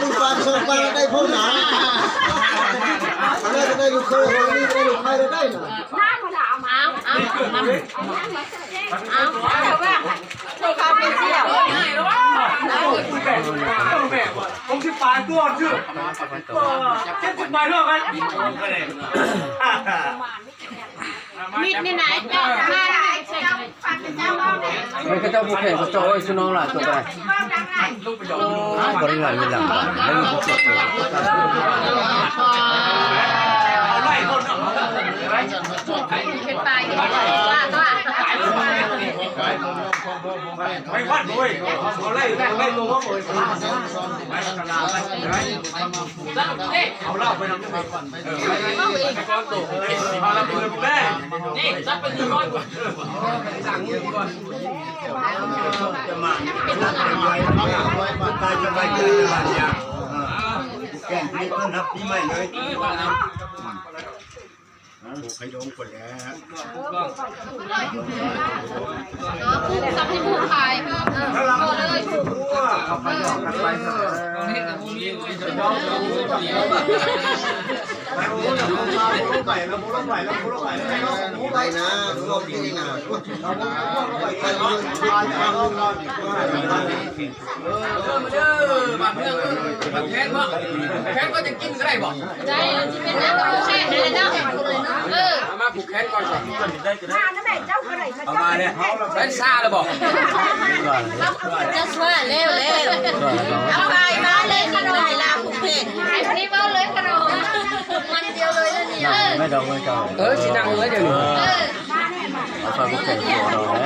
ລູກປານສອງປານໄດ້ພຸ້ນນະ ອັນນັ້ນກໍໄດ້ລູກເຂີຍ ອັນນີ້ກໍໄດ້ລູກໄຂ່ ໄດ້ນະ ເອົາ ເອົາ ເອົາ ເອົາ ເອົາ ເອົາ ຫົກສິບປາຍຕົວຊື່ ເຈັດສິບປາຍເທົ່າກັນ ມິດນີ້ນະ ເຈົ້າມານະ ເຂົາເຈົ້າຜູ້ແຂງເຂົາເຈົ້າ ໂອ້ຍ ຊຸນ້ອງຫຼາຍຕົວໄປ ບໍລິຫານມີຫຼັງບ້ານ ແລ້ວມີຜູ້ເຈັບຢູ່ ເປັນປາຍທີ່ວ່າຕົວ ໄປວັດໂອ້ຍ ເອົາໄລ່ ໄລ່ຕົວເຮົາໂອ້ຍ ເອົາເຫຼົ້າໄປນຳ ເອີ ໄປກ່ອນໂຕ ເອົາລະເປີດແປ້ ນີ້ຈັບໄປໜຶ່ງຮ້ອຍ ສັ່ງເງິນກ່ອນ ຈະມາ ຕາຍຈະໄປເກີດບ້ານຍາ ແກງປີເພິ່ນຮັບປີໃໝ່ເລີຍ ເອີ ໄປດົງພຸ້ນແຫຼະ ຜູ້ສັບໃຫ້ຜູ້ຂາຍ ເອີ ເອົາເລີຍ ໄປນະ ລວມທີ່ນີ້ນະ ເດີ ມາເດີ ບ້ານເມືອງເອີຍ ແຂນບໍ່ ແຂນກໍຈະກິນກໍໄດ້ບໍ່ ໄດ້ ຊິເປັນແນວແຂນນັ້ນແຫຼະເນາະ ເອີ ເອົາມາຜູກແຂນກ່ອນ ມານະແມ່ ເຈົ້າກໍໄດ້ມາ ເອົາມາແລ້ວ ແຂນຊາແລ້ວບໍ່ ຈະຊາແລ້ວ ແລ້ວ ເອົາໄປມາເລີຍ ໄດ້ລາວຜູກແຂນ ໃຫ້ຄົນນີ້ເວົ້າເລີຍຂະໜົມ ມັນດຽວເລີຍນີ້ ເອີ ໄດ້ດອກເລີຍເຈົ້າ ເອີ ຊິນັ່ງເລີຍດຽວນີ້ ເອີ ເອົາໄປບໍ່ແຂນຕົວເຮົ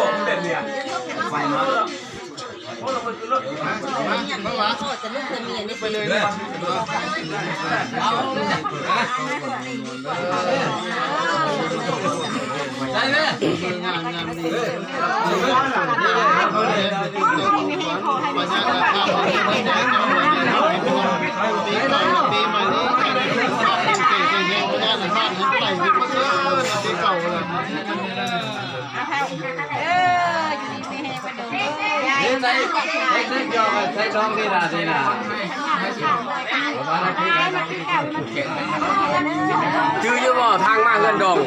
າແລ້ວ ໄຟມາ ໄດ້ແລ້ວ ເອີ ຢູ່ດີມີແຮງ ໃສ່ ໃສ່ ໃສ່ດອງນີ້ລະ ນີ້ລະ ຈື່ຢູ່ບໍ່ ທາງມາເຮືອນດອງ ຮ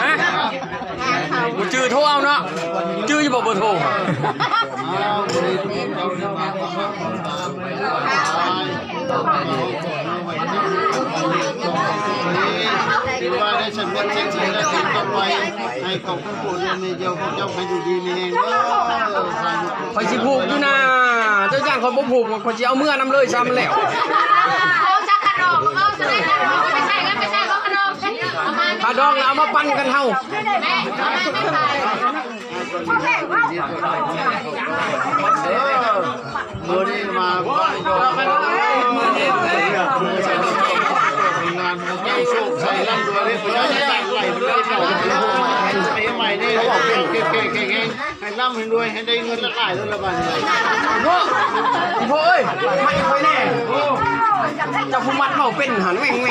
ະ ບໍ່ຈື່ໂທເອົາເນາະ ຈື່ຢູ່ບໍ່ ເບີໂທ ຖືວ່າໄດ້ສຳເລັດເສັດສີແລ້ວ ຕໍ່ໄປໃຫ້ຂອບຄຸນຜູ້ເດນໃນດຽວຂອງເຈົ້າ ໃຫ້ຢູ່ດີມີແຮງເດີ ສາທຸ ຂ້ອຍຊິຜູກຢູ່ນາ ເຈົ້າຢ້ານຂ້ອຍບໍ່ຜູກ ຂ້ອຍຊິເອົາເມືອນຳເລີຍຊ້ຳແລ້ວ ເອົາຈັກຂະໜອກ ເອົາຈັກຂະໜອກ ໄປໃສ່ກັນ ໄປໃສ່ກັນຂະໜອກ ເອົາມາ ຄ່າດອງແລ້ວເອົາມາປັນກັນເຮົາ ແມ່ ເອົາມາ ເອີ ມື້ນີ້ມາບ້ານດອງ ງານແຫ່ງໂຊກໄຊ ລ່ຳລວຍເດ້ ພະເຈົ້າຈະຕັ້ງໄຫຼເລີຍ ເຈົ້າ ປີໃໝ່ນີ້ ເກັ່ງໆ ແຂງໆ ໃຫ້ລ່ຳໃຫ້ລວຍ ໃຫ້ໄດ້ເງິນຫຼາຍໆ ເດີລະບາດນີ້ ໂອ້ ອີ່ພໍ່ເອີຍ ມັດຂ້ອຍແດ່ ເຈົ້າຜູ້ມັດເວົ້າເປັນຫັ້ນ ແຫວ່ງໆ ເ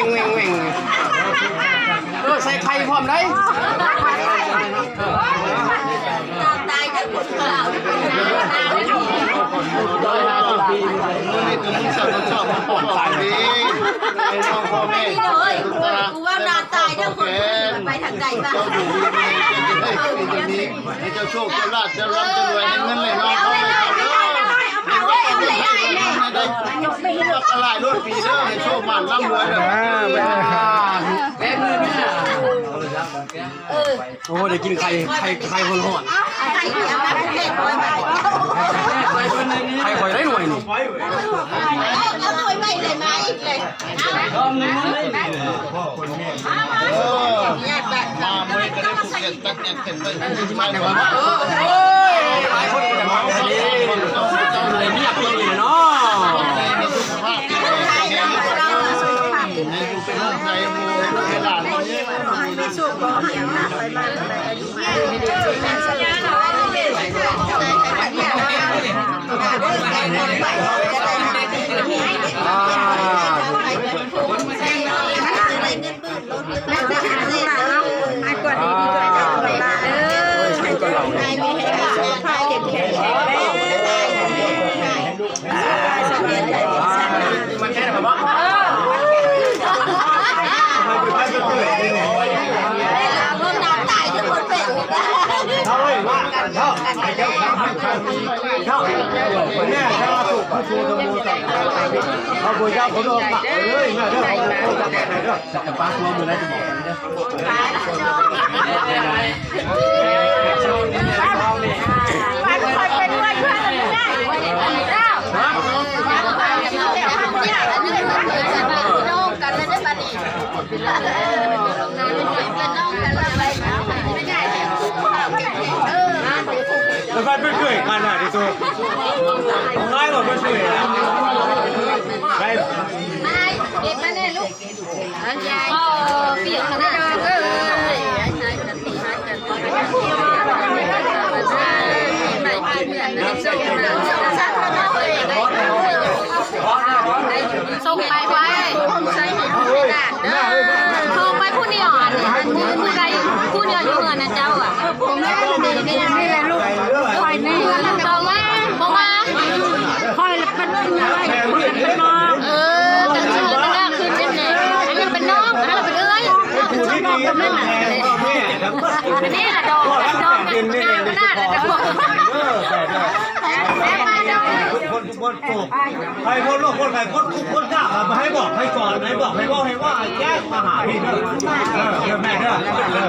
ອີ ໃສ່ໄຂ່ພ້ອມໃດ ຕາຍເດີຄົນລາວ ມື້ນີ້ກໍມີສັກກະຊອບມາປອບຕາຍເດ້ ໄອ້ນ້ອງພໍ່ແມ່ ເອີຍ ກູວ່າໜ້າຕາຍເດີຄົນ ໄປທາງໃດວະ ເຈົ້າຢູ່ດີມີແຮງ ເຈົ້າຢູ່ດີມີແຮງ ໃຫ້ເຈົ້າໂຊກເຈົ້າລາບ ເຈົ້າລ່ຳເຈົ້າລວຍ ໃຫ້ເງິນໄຫຼນອນເຂົ້າໄຫຼອອກເດີ ໃຫ້ໄດ້ບັກຫຼາຍໂລດປີເດີ ໃຫ້ໂຊກໝານລ່ຳລວຍເດີ ເອີ ໂອ້ ໄດ້ກິນໄຂ່ ໄຂ່ ໄຂ່ຮ້ອນໆ ເອົາໄຂ່ ໄຂ່ຂ້ອຍໄດ້ໜ່ວຍນີ້ ເອົາໜ່ວຍໃໝ່ເລີຍ ມາອີກເລີຍ ເອົາ ເອີ ມາມື້ນີ້ກໍໄດ້ຜູກແຂນຕັດແຍກແຂນໄວ້ ເອີ ໂອ້ຍ ຫຼາຍຄົນກໍໄດ້ມາເດ້ ເຈົ້າເລີຍເນາະ ໃຫ້ຢູ່ເປັນລູກໃຫ້ໝູ່ໃຫ້ຫຼານ ໃຫ້ກວດດີໆ ເດີ ໃຫ້ກວດດີໆ ເດີ ໃຫ້ກວດດີ ເຮົາເອີຍວ່າເຮົາ ເຈົ້າ ເຈົ້າ ແມ່ ເຈົ້າ ສຸ ພຸດໂທ ທຳໂມ ສັງໂຄ ເຮົາບໍ່ຢາກເຂົາດອກ ເອີຍ ແມ່ເດີ ເຮົາບໍ່ຢາກເດີ ຈະປາຕົວມື້ໃດຈະບອກເດີ. ແລ້ວມັນເປັນເຄີຍກັນນະ ທີ່ສຸດ ງ່າຍກວ່າເພິ່ນເຄີຍນະ ໄດ້ ມາເກັບມາແນ່ລູກ. ສົ່ງໄປໄວ້ ໂທໄປຜູ້ນີ້ ອັນ ອັນ ຜູ້ໃດ ຜູ້ນີ້ຢູ່ເຮືອນນະເຈົ້າອະ. ນີ້ແຫຼະລູກ ຂ້ອຍນີ້ ບໍ່ມາ ບໍ່ມາ ຂ້ອຍລະເປັນເອື້ອຍ ເປັນນ້ອງ ເອີ ເປັນເອື້ອຍເປັນນ້ອງ ອັນນີ້ເປັນນ້ອງ ອັນນັ້ນລະເປັນເອື້ອຍ ອັນນີ້ລະດອກ ດອກງາມຂະໜາດ ຄົນ ຄົນໂຕ ໃຫ້ຄົນໂລກຄົນໄຂ້ຄົນທຸກຄົນຍາກ ໃຫ້ບອກໃຫ້ສອນ ໃຫ້ບອກໃຫ້ເວົ້າໃຫ້ວ່າ ແຈ້ງມາຫາພີ່ເດີ ເອີ ເດີແມ່ເດີ ເອີ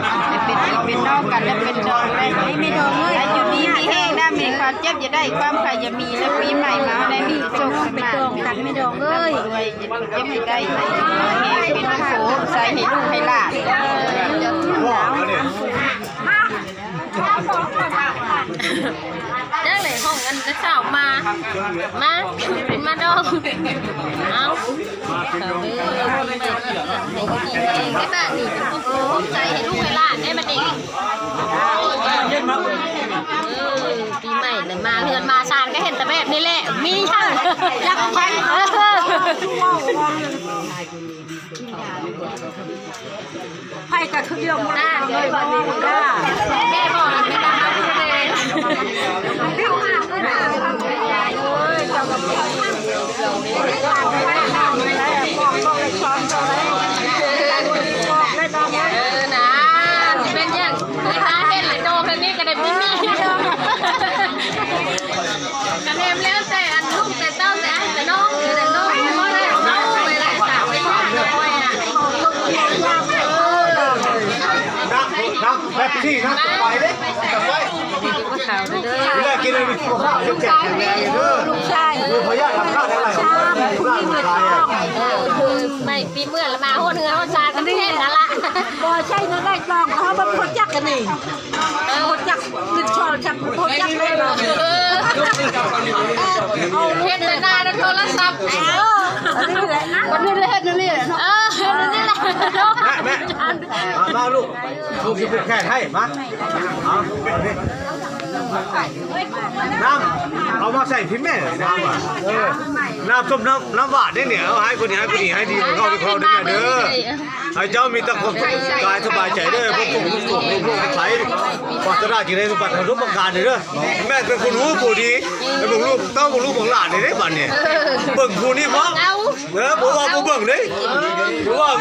ເປັນພີ່ເປັນນ້ອງກັນ ແລະເປັນດອງ ໃຫ້ແມ່ດອງເອີຍ ໃຫ້ຢູ່ດີມີແຮງນະ ມີຄວາມເຈັບຢ່າໄດ້ ຄວາມໄຂ້ຢ່າມີ ແລະປີໃໝ່ມາໃນມີໂຊກສະໝານ ເປັນດອງກັນແມ່ດອງເອີຍ ເຈັບຢ່າໄດ້ ໃຫ້ແຮງເປັນໂພໃສ່ໃຫ້ລູກໃຫ້ຫຼານ. ຈັ່ງໃດຫ້ອງອັນນ້າສາວມາ ມາ ມາດອງ ເອົາ ເອີ ໃຫ້ດີມີແຮງໃຫ້ປ້ານີ້ ໃສ່ໃຫ້ລູກໃຫ້ຫຼານໄດ້ບັດນີ້ ເອີ ປີໃໝ່ລະມາເຮືອນມາຊານກໍເຫັນແຕ່ແບບນີ້ແຫຼະ ມີຫຍັງຈັກໄປ ເອີ. ໄຜກໍຄືດຽວໝົດເລີຍ ແມ່ບອກ ເອີ ນານ ເປັນຫຍັງ ເວລາເຫັນແລ້ວໂຕແບບນີ້ກໍໄດ້ມີ ກະແມ່ນແລ້ວແຕ່ອັນລູກແຕ່ເຕົ້າແຕ່ອ້າຍແຕ່ນ້ອງ ແຕ່ນ້ອງບໍ່ໄດ້ເອົາໄປໄລ່ສາວໄປຫານ້ອຍນະ ເອີ ນ້ຳ ນ້ຳເປັບຊີ ນ້ຳສະໄປເດ້ ສະໄປ ກິນບໍ່ເຂົ້າເດີ ກິນໃຫ້ມີສຸຂະພາບແຂງແຮງເດີ ລູກຊາຍ ເອີ ພະຍາດທຳຄາດໄດ້ຫຼາຍ ເອີ ໃໝ່ປີເມື່ອລະມາຮອດເຮືອນຮອດຊານກັນເຮັດຫັ້ນລະ ບໍ່ໃຊ່ນະ ໄດ້ລອງ ເຮົາບໍ່ຮູ້ຈັກກັນນີ້. ເອີ ບໍ່ຈັກຂຶ້ນໂທລະສັບ ບໍ່ຈັກເລີຍ ເອີ ເຮັດແຕ່ໜ້າໂທລະສັບ ເອີ ອັນນີ້ແຫຼະ ອັນນີ້ແຫຼະເນາະ ເອີ ອັນນີ້ແຫຼະ ແມ່ ແມ່ ມາ ມາລູກ ລູກຊິຜູກແຂນໃຫ້ ມາ ເອົາ ນ້ຳ ເອົາມາໃສ່ພີ້ແມ່ ນ້ຳ ເອີ ນ້ຳສົ້ມ ນ້ຳ ນ້ຳຫວານນີ້ ເອົາໃຫ້ຜູ້ນີ້ ໃຫ້ຜູ້ນີ້ ໃຫ້ດີກວ່າເຂົາ ເຂົາເດີແມ່ເດີ. ໃຫ້ເຈົ້າມີແຕ່ຄວາມສຸກກາຍສະບາຍໃຈເດີ ພວກລູກ ລູກ ລູກໃສ ປາດຖະໜາຈິງໄດ້ສົມບັດທັງທຸກປະການເດີ ແມ່ເປັນຄົນຮູ້ຜູ້ດີ ໃຫ້ເບິ່ງລູກເຕົ້າ ເບິ່ງລູກເບິ່ງຫຼານເດ້ບັດນີ້ ເບິ່ງຜູ້ນີ້ເພາະ ເອີ ບໍ່ວ່າບໍ່ເບິ່ງເດ້ ບໍ່ວ່າ